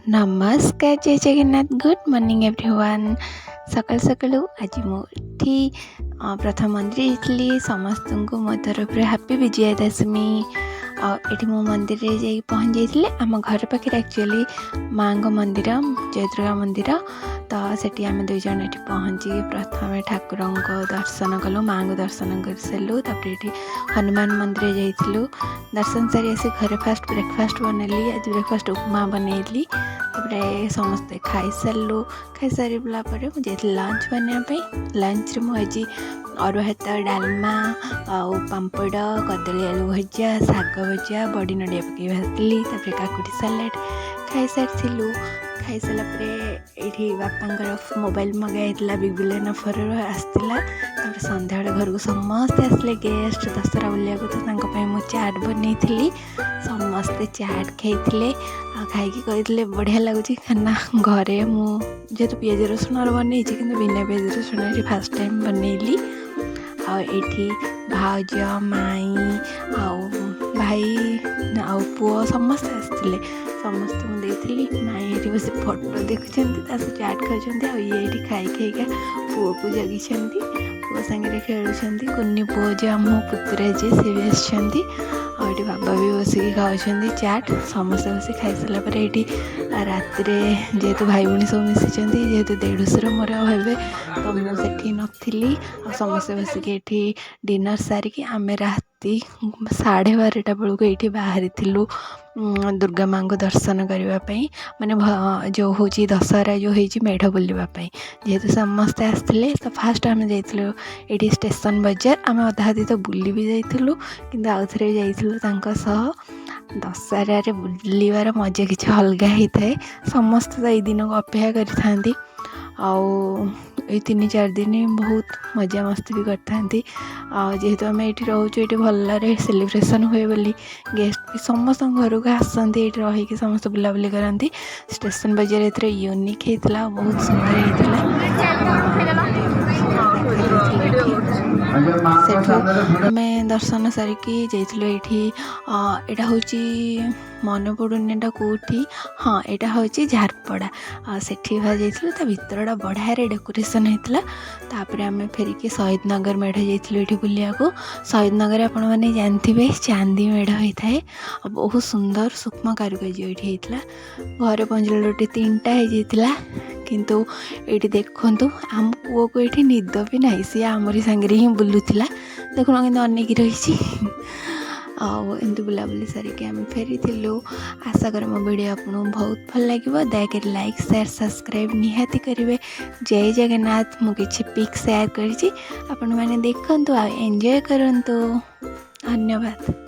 ନମସ୍କାର, ଜୟ Jagannath. Good morning everyone. ସକାଳୁ ସକାଳୁ ଆଜି ମୁଁ ଉଠି ପ୍ରଥମ ମନ୍ଦିର ଯାଇଥିଲି। ସମସ୍ତଙ୍କୁ ମୋ ତରଫରୁ ହାପି ବିଜୟାଦଶମୀ। ଆଉ ଏଠି ମୁଁ ମନ୍ଦିରରେ ଯାଇକି ପହଞ୍ଚି ଯାଇଥିଲି। ଆମ ଘର ପାଖରେ ଆକ୍ଚୁଆଲି ମାଆଙ୍କ ମନ୍ଦିର, ଜୟଦୁର୍ଗା ମନ୍ଦିର। ତ ସେଠି ଆମେ ଦୁଇ ଜଣ ଏଠି ପହଞ୍ଚିକି ପ୍ରଥମେ ଠାକୁରଙ୍କ ଦର୍ଶନ କଲୁ, ମାଆଙ୍କୁ ଦର୍ଶନ କରିସାରିଲୁ। ତାପରେ ଏଠି ହନୁମାନ ମନ୍ଦିର ଯାଇଥିଲୁ। ଦର୍ଶନ ସାରି ଆସି ଘରେ ଫାଷ୍ଟ ବ୍ରେକଫାଷ୍ଟ ବନେଇଲି। ଆଜି ବ୍ରେକଫାଷ୍ଟ ଉପମା ବନେଇଲି। ତାପରେ ସମସ୍ତେ ଖାଇସାରିଲୁ। ଖାଇସାରିଲା ପରେ ମୁଁ ଯାଇଥିଲି ଲଞ୍ଚ ବନେଇବା ପାଇଁ। ଲଞ୍ଚରେ ମୁଁ ଆଜି ଅରୁଆ ଭାତ, ଡାଲମା ଆଉ ପାମ୍ପଡ଼, କଦଳୀ ଆଳୁ ଭଜା, ଶାଗ ଭଜା, ବଡ଼ି ନଡ଼ିଆ ପକାଇ ଭାଜିଥିଲି। ତାପରେ କାକୁଡ଼ି ସାଲାଡ଼ ଖାଇସାରିଥିଲୁ। ଖାଇସାରିଲା ପରେ ଏଇଠି ବାପାଙ୍କର ମୋବାଇଲ ମଗା ହେଇଥିଲା, ବିଗ୍ ବିଲିୟନ୍ ଅଫର୍ରୁ ଆସିଥିଲା। ତାପରେ ସନ୍ଧ୍ୟାବେଳେ ଘରକୁ ସମସ୍ତେ ଆସିଲେ ଗେଷ୍ଟ ଦଶହରା ବୁଲିବାକୁ, ତ ତାଙ୍କ ପାଇଁ ମୁଁ ଚାଟ୍ ବନେଇଥିଲି। ସମସ୍ତେ ଚାଟ୍ ଖାଇଥିଲେ ଆଉ ଖାଇକି କହିଥିଲେ ବଢ଼ିଆ ଲାଗୁଛି, କାହିଁକିନା ଘରେ ମୁଁ ଯେହେତୁ ପିଆଜ ରସୁଣର ବନେଇଛି, କିନ୍ତୁ ବିନା ପିଆଜ ରସୁଣ ଏଠି ଫାଷ୍ଟ ଟାଇମ୍ ବନେଇଲି। ଆଉ ଏଇଠି ଭାଉଜ, ମାଇଁ ଆଉ ଭାଇ ଆଉ ପୁଅ ସମସ୍ତେ ଆସିଥିଲେ, ସମସ୍ତଙ୍କୁ ଦେଇଥିଲି। ମାଇଁ ଏଇଠି ବସି ଫଟୋ ଦେଖୁଛନ୍ତି, ତା ସହ ଚାଟ୍ ଖାଉଛନ୍ତି। ଆଉ ଇଏ ଏଇଠି ଖାଇ ଖାଇକା ପୁଅକୁ ଜଗିଛନ୍ତି, ପୁଅ ସାଙ୍ଗରେ ଖେଳୁଛନ୍ତି। କୁନି ପୁଅ ଯେ ଆମ ପୁତୁରା ଯିଏ, ସିଏ ବି ଆସିଛନ୍ତି। ଆଉ ଏଇଠି ବାବା ବି ବସିକି ଖାଉଛନ୍ତି ଚାଟ୍। ସମସ୍ତେ ବସି ଖାଇସାରିଲା ପରେ ଏଇଠି ରାତିରେ ଯେହେତୁ ଭାଇ ଭଉଣୀ ସବୁ ମିଶିଛନ୍ତି, ଯେହେତୁ ଦେଢ଼ଶୁର ମୋର ହେବେ, ତ ମୁଁ ସେଠି ନଥିଲି। ଆଉ ସମସ୍ତେ ବସିକି ଏଠି ଡିନର୍ ସାରିକି ଆମେ ରାତି 12:30 ବେଳକୁ ଏଇଠି ବାହାରିଥିଲୁ ଦୁର୍ଗା ମାଆଙ୍କୁ ଦର୍ଶନ କରିବା ପାଇଁ, ମାନେ ଯେଉଁ ହେଉଛି ଦଶହରା ଯେଉଁ ହେଇଛି ମେଢ଼ ବୁଲିବା ପାଇଁ। ଯେହେତୁ ସମସ୍ତେ ଆସିଥିଲେ, ତ ଫାଷ୍ଟ ଆମେ ଯାଇଥିଲୁ ଏଇଠି ଷ୍ଟେସନ ବଜାର। ଆମେ ଅଧା ଅଧି ତ ବୁଲି ବି ଯାଇଥିଲୁ, କିନ୍ତୁ ଆଉ ଥରେ ଯାଇଥିଲୁ ତାଙ୍କ ସହ। ଦଶହରାରେ ବୁଲିବାର ମଜା କିଛି ଅଲଗା ହେଇଥାଏ। ସମସ୍ତେ ତ ଏଇ ଦିନକୁ ଅପେକ୍ଷା କରିଥାନ୍ତି ଆଉ ଏଇ 3-4 ଦିନ ବହୁତ ମଜାମସ୍ତି ବି କରିଥାନ୍ତି। ଆଉ ଯେହେତୁ ଆମେ ଏଇଠି ରହୁଛୁ, ଏଇଠି ଭଲରେ ସେଲିବ୍ରେସନ୍ ହୁଏ ବୋଲି ଗେଷ୍ଟ ବି ସମସ୍ତଙ୍କ ଘରକୁ ଆସନ୍ତି। ଏଇଠି ରହିକି ସମସ୍ତେ ବୁଲାବୁଲି କରନ୍ତି। ଷ୍ଟେସନ ବଜାର ଏଥିରେ ୟୁନିକ୍ ହେଇଥିଲା ଆଉ ବହୁତ ସୁନ୍ଦର ହେଇଥିଲା। ଦେଖାଯାଉଥିଲା ଏଠି। ସେଠୁ ଆମେ ଦର୍ଶନ ସାରିକି ଯାଇଥିଲୁ ଏଇଠି। ଏଇଟା ହେଉଛି, ମନେ ପଡ଼ୁନି ଏଇଟା କେଉଁଠି। ହଁ, ଏଇଟା ହେଉଛି ଝାରପଡ଼ା। ଆଉ ସେଠି ଯାଇଥିଲୁ। ତା ଭିତରଟା ବଢ଼ିଆରେ ଡେକୋରେସନ୍ ହେଇଥିଲା। ତାପରେ ଆମେ ଫେରିକି ଶହୀଦନଗର ମେଢ଼ ଯାଇଥିଲୁ ଏଇଠି ବୁଲିବାକୁ। ଶହୀଦନଗରରେ ଆପଣମାନେ ଜାଣିଥିବେ ଚାନ୍ଦି ମେଢ଼ ହେଇଥାଏ ଆଉ ବହୁତ ସୁନ୍ଦର ସୂକ୍ଷ୍ମ କାରୁକାର୍ଯ୍ୟ ଏଇଠି ହେଇଥିଲା। ଘରେ ପହଞ୍ଚିଲା ବେଳକୁ 3ଟା ହେଇଯାଇଥିଲା। କିନ୍ତୁ ଏଇଠି ଦେଖନ୍ତୁ, ଆମ ପୁଅକୁ ଏଇଠି ନିଦ ବି ନାହିଁ, ସିଏ ଆମରି ସାଙ୍ଗରେ ହିଁ ବୁଲୁଥିଲା। ଦେଖୁନ କିନ୍ତୁ ଅନେଇକି ରହିଛି। ଆଉ ଏମିତି ବୁଲାବୁଲି ସାରିକି ଆମେ ଫେରିଥିଲୁ। ଆଶା କରେ ମୋ ଭିଡ଼ିଓ ଆପଣଙ୍କୁ ବହୁତ ଭଲ ଲାଗିବ। ଦୟାକରି ଲାଇକ୍, ସେୟାର, ସବସ୍କ୍ରାଇବ୍ ନିହାତି କରିବେ। ଜୟ ଜଗନ୍ନାଥ। ମୁଁ କିଛି ପିକ୍ ସେୟାର କରିଛି, ଆପଣମାନେ ଦେଖନ୍ତୁ ଆଉ ଏନ୍ଜୟ କରନ୍ତୁ। ଧନ୍ୟବାଦ।